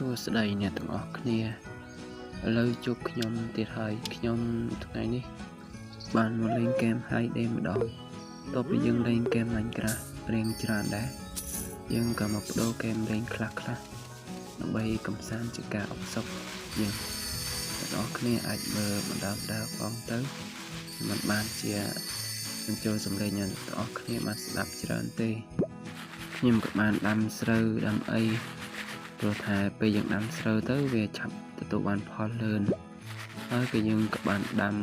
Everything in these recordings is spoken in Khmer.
សួស្តីអ្នកទាំងអស់គ្នាឥឡូវជួបខ្ញុំទៀតហើយខ្ញុំថ្ងៃនេះបានមកលេងហ្គេម Hay Day ម្ដងតទៅពីយើងលេងហ្គេម Minecraft រៀងច្រើនដែរយើងក៏មកបដូរហ្គេមលេងខ្លះៗដើម្បីកំសាន្តជាការអផ្សុកយើងអ្នកទាំងអស់គ្នាអាចមើលបណ្ដើមៗផងទៅមិនបានជាបញ្ចូលសំឡេងអ្នកទាំងអស់គ្នាបានស្ដាប់ច្រើនទេខ្ញុំក៏បានដាំស្រូវដាំអីព្រោះថាពេលយើងដាំស្រូវទៅវាឆាប់ទទួលបានផលលឿនហើយក៏យើងក៏បានដាំ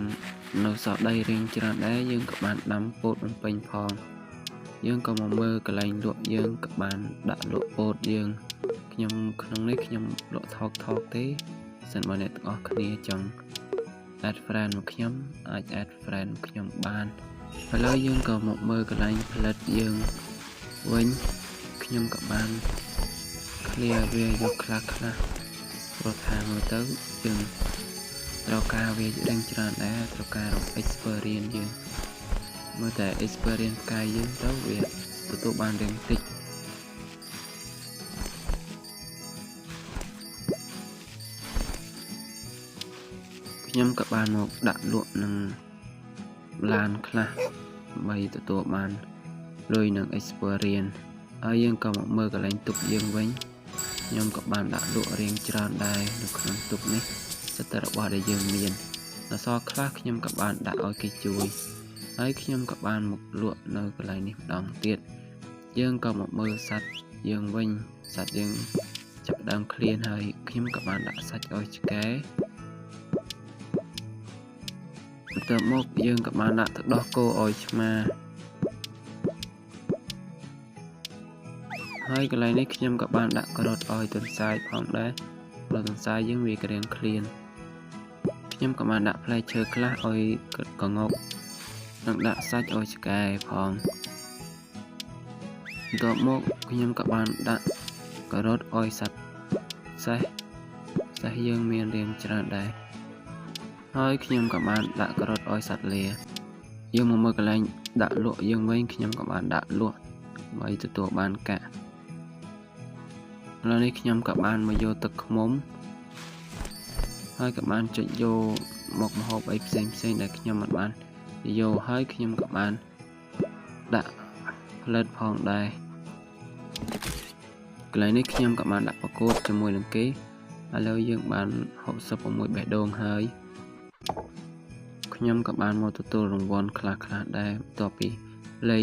នៅសល់ដីរៀងច្រើនដែរយើងក៏បានដាំពោតបំពេញផងយើងក៏មកមើលកន្លែងលក់យើងក៏បានដាក់លក់ពោតយើងខ្ញុំក្នុងនេះខ្ញុំលក់ថោកថោកទេសិនបើអ្នកទាំងអស់គ្នាចង់ add friend មកខ្ញុំអាច add friend មកខ្ញុំបានឥឡូវយើងក៏មកមើលកន្លែងផលិតយើងវិញខ្ញុំក៏បាន clear វាយកខ្លះខ្លះព្រោះថាមើលទៅយើងត្រូវការវារៀងច្រើនដែរត្រូវការរក experience យើងមើលតែ experience ផ្កាយយើងទៅវាទទួលបានរៀងតិចខ្ញុំក៏បានមកដាក់លក់នឹងឡានខ្លះដើម្បីទទួលបានលុយនឹង experience ហើយយើងក៏មកមើលកន្លែងទុកយើងវិញខ្ញុំក៏បានដាក់លក់រៀងច្រើនដែរនៅក្នុងទុកនេះសិតតែរបស់ដែលយើងមានអសរខ្លះខ្ញុំក៏បានដាក់ឲ្យគេជួយហើយខ្ញុំក៏បានមកលក់នៅកន្លែងនេះម្ដងទៀតយើងក៏មកមើលសត្វយើងវិញសត្វយើងចាប់ដើមឃ្លានហើយខ្ញុំក៏បានដាក់សាច់ឲ្យឆ្កែបន្ទាប់មកយើងក៏បានដាក់ទឹកដោះគោឲ្យឆ្មាហើយកន្លែងនេះខ្ញុំក៏បានដាក់ការ៉ុតឲ្យទន្សាយផងដែរព្រោះទន្សាយយើងវាក្រៀងឃ្លានខ្ញុំក៏បានដាក់ផ្លែឈើខ្លះឲ្យកងុកនិងដាក់សាច់ឲ្យឆ្កែផងបន្ទាប់មកខ្ញុំក៏បានដាក់ការ៉ុតឲ្យសត្វសេះសេះយើងមានរៀងច្រើនដែរហើយខ្ញុំក៏បានដាក់ការ៉ុតឲ្យសត្វលាយើងមកមើលកន្លែងដាក់លក់យើងវិញខ្ញុំក៏បានដាក់លក់ដើម្បីទទួលបានកាក់ឥឡូវនេះខ្ញុំក៏បានមកយកទឹកឃ្មុំហើយក៏បានចុចយកមកម្ហូបអីផ្សេងផ្សេងដែលខ្ញុំមិនបានយកហើយខ្ញុំក៏បានដាក់ផលិតផងដែរកន្លែងនេះខ្ញុំក៏បានដាក់ប្រកួតជាមួយនឹងគេឥឡូវយើងបាន66បេះដូងហើយខ្ញុំក៏បានមកទទួលរង្វាន់ខ្លះខ្លះដែរបន្ទាប់ពីលេង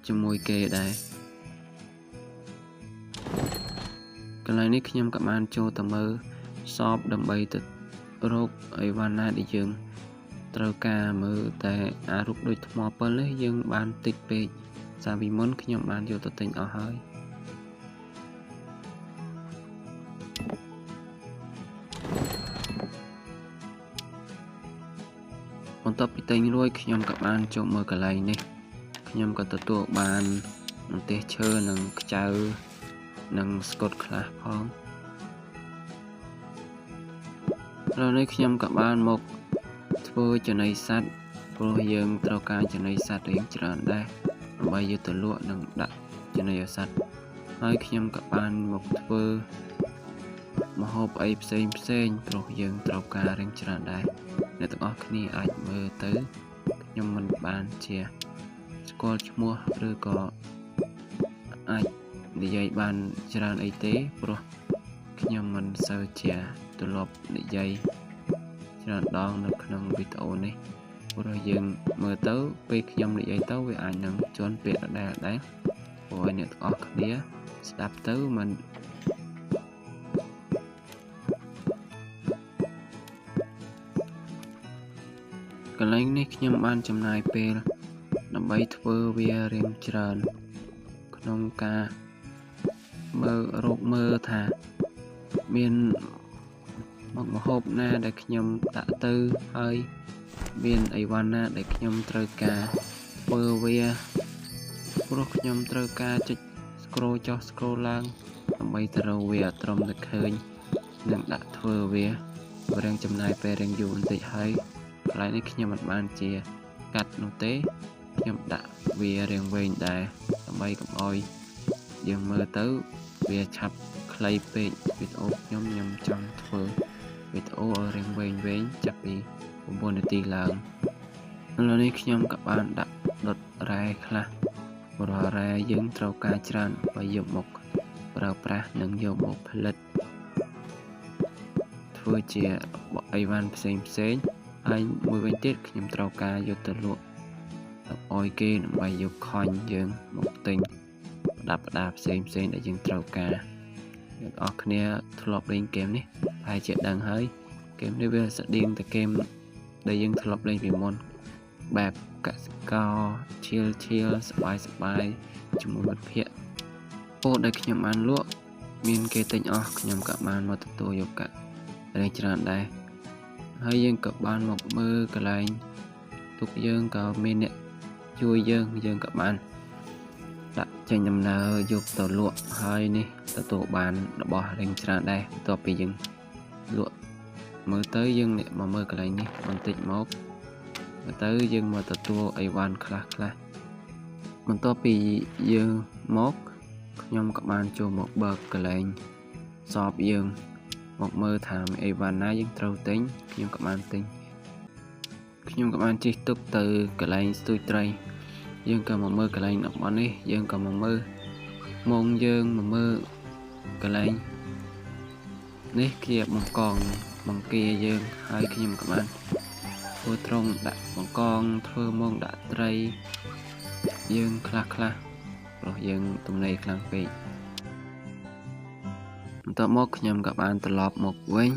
ជាមួយគេដែរកន្លែងនេះខ្ញុំក៏បានចូលទៅមើលសបដើម្បីទៅរកអីវ៉ាន់ណាដែលយើងត្រូវការមើលតែអារូបដូចថ្មពិលនេះយើងបានតិចពេកសាពីមុនខ្ញុំបានយកទៅទិញអស់ហើយបន្ទាប់ពីទិញរួចខ្ញុំក៏បានចូលមើលកន្លែងនេះខ្ញុំក៏ទទួលបានម្ទេសឈើនិងខ្ចៅនិងស្កុតខ្លះផងឥឡូវនេះខ្ញុំក៏បានមកធ្វើចំណីសត្វព្រោះយើងត្រូវការចំណីសត្វរៀងច្រើនដែរដើម្បីយកទៅលក់និងដាក់ចំណីឲ្យសត្វហើយខ្ញុំក៏បានមកធ្វើម្ហូបអីផ្សេងផ្សេងព្រោះយើងត្រូវការរៀងច្រើនដែរអ្នកទាំងអស់គ្នាអាចមើលទៅខ្ញុំមិនបានជាស្គាល់ឈ្មោះឬក៏អាចនិយាយបានច្រើនអីទេព្រោះខ្ញុំមិនសូវជាទម្លាប់និយាយច្រើនដងនៅក្នុងវីដេអូនេះព្រោះយើងមើលទៅពេលខ្ញុំនិយាយទៅវាអាចនឹងជន់ពាក្យដដែលដែរព្រោះឲ្យអ្នកទាំងអស់គ្នាស្ដាប់ទៅមិនកន្លែងនេះខ្ញុំបានចំណាយពេលដើម្បីធ្វើវារៀងច្រើនក្នុងការមើលរកមើលថាមានមុខម្ហូបណាដែលខ្ញុំដាក់ទៅហើយមានអីវ៉ាន់ណាដែលខ្ញុំត្រូវការធ្វើវាព្រោះខ្ញុំត្រូវការចុច scroll ចុះ scroll ឡើងដើម្បីទៅរកវាត្រឹមតែឃើញនិងដាក់ធ្វើវារៀងចំណាយពេលរៀងយូរបន្តិចហើយកន្លែងនេះខ្ញុំមិនបានជាកាត់នោះទេខ្ញុំដាក់វារៀងវែងដែរដើម្បីកុំឲ្យយើងមើលទៅវាឆាប់ ខ្លីពេកវីដេអូខ្ញុំខ្ញុំចង់ធ្វើវីដេអូឲ្យរៀងវែងៗចាប់ពី9នាទីឡើងឥឡូវនេះខ្ញុំក៏បានដាក់ដុតរ៉ែខ្លះព្រោះរ៉ែយើងត្រូវការច្រើនបើយកមកប្រើប្រាស់និងយកមកផលិតធ្វើជាអីវ៉ាន់ផ្សេងផ្សេងហើយមួយវិញទៀតខ្ញុំត្រូវការយកទៅលក់ឲ្យគេដើម្បីយកខញយើងមកទិញប្រដាប់ប្រដាផ្សេងផ្សេងដែលយើងត្រូវការអ្នកនរគ្នាធ្លាប់លេងហ្គេមនេះប្រហែលជាដឹងហើយហ្គេមនេះវាស្តៀងទៅហ្គេមដែលយើងធ្លាប់លេងពីមុនបែបកសិករឈៀលឈៀលសបាយសបាយជាមួយមិត្តភ័ក្តិពោតដែលខ្ញុំបានលក់មានគេទិញអស់ខ្ញុំក៏បានមកទទួលយកកាក់រៀងច្រើនដែរហើយយើងក៏បានមកមើលកន្លែងទុកយើងក៏មានអ្នកជួយយើងយើងក៏បានដាក់ចេញដំណើរយកទៅលក់ហើយនេះទទួលបានរបស់រៀងច្រើនដែរបន្ទាប់ពីយើងលក់មើលទៅយើងអ្នកមកមើលកន្លែងនេះបន្តិចមកមើលទៅយើងមកទទួលអីវ៉ាន់ខ្លះខ្លះបន្ទាប់ពីយើងមកខ្ញុំក៏បានចូលមកបើកកន្លែងសបយើងមកមើលថាអីវ៉ាន់ណាយើងត្រូវទិញខ្ញុំក៏បានទិញខ្ញុំក៏បានជិះទុកទៅកន្លែងស្ទូចត្រីយើងក៏មកមើលកន្លែងតំបន់នេះយើងក៏មកមើលមងយើងមកមើលកន្លែងនេះជាបង្កងបង្គាយើងហើយខ្ញុំក៏បានធ្វើត្រង់ដាក់បង្កងធ្វើមងដាក់ត្រីយើងខ្លះខ្លះព្រោះយើងទំនេរខ្លាំងពេកបន្ទាប់មកខ្ញុំក៏បានត្រឡប់មកវិញ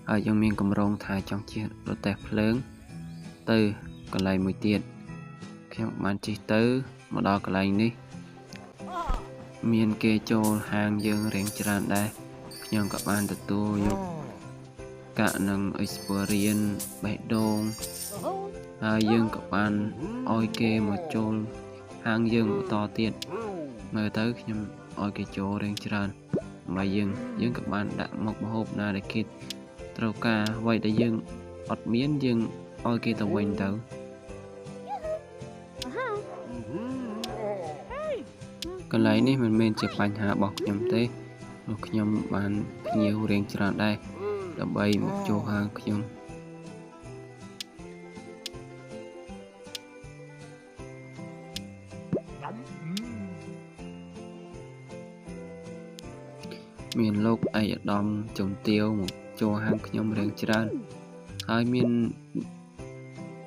ហើយយើងមានកម្រងថាចង់ជិះរទេះភ្លើងទៅកន្លែងមួយទៀតខ្ញុំបានជិះទៅមកដល់កន្លែងនេះមានគេចូលហាងយើងរៀងច្រើនដែរខ្ញុំក៏បានទទួលយកកាក់និង experience បេះដូងហើយយើងក៏បានឲ្យគេមកចូលហាងយើងបន្តទៀតមើលទៅខ្ញុំឲ្យគេចូលរៀងច្រើនដើម្បីយើងក៏បានដាក់មុខម្ហូបណាដែលគេត្រូវការអ្វីដែលយើងអត់មានយើងឲ្យគេទៅវិញទៅកន្លែងនេះមិនមែនជាបញ្ហារបស់ខ្ញុំទេព្រោះខ្ញុំបានភ្ញៀវរៀងច្រើនដែរដើម្បីមកចូលហាងខ្ញុំមានលោកឯកឧត្តមជំទាវមកចូលហាងខ្ញុំរៀងច្រើនហើយមាន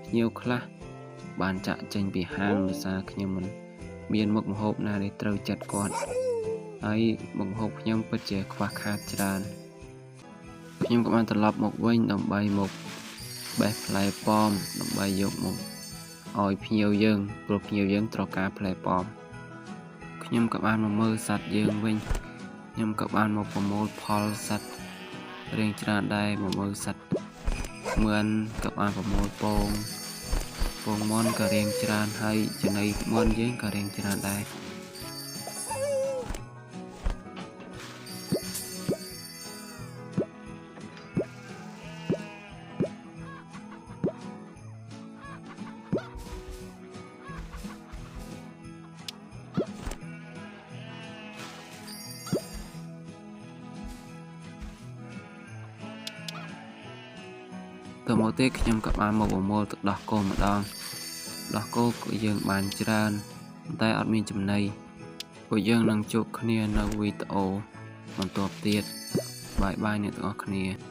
ភ្ញៀវខ្លះបានចាក់ចេញពីហាងដោយសារខ្ញុំមិនមានមុខម្ហូបណាដែលត្រូវចិត្តគាត់ហើយមុខម្ហូបខ្ញុំពិតជាខ្វះខាតច្រើនខ្ញុំក៏បានត្រឡប់មកវិញដើម្បីមកបេះផ្លែប៉ោមដើម្បីយកមកឲ្យភ្ញៀវយើងព្រោះភ្ញៀវយើងត្រូវការផ្លែប៉ោមខ្ញុំក៏បានមកមើលសត្វយើងវិញខ្ញុំក៏បានមកប្រមូលផលសត្វរៀងច្រើនដែរមកមើលសត្វមឿនក៏បានប្រមូលពងពងមន់ក៏រៀងច្រើនហើយចំណីមន់យើងក៏រៀងច្រើនដែរទៅមកទេខ្ញុំក៏បានមកប្រមូលទឹកដោះគោម្ដងដោះគោក៏យើងបានច្រើនតែអត់មានចំណីពួកយើងនឹងជួបគ្នានៅវីដេអូបន្ទាប់ទៀតបាយបាយអ្នកទាំងអស់គ្នា។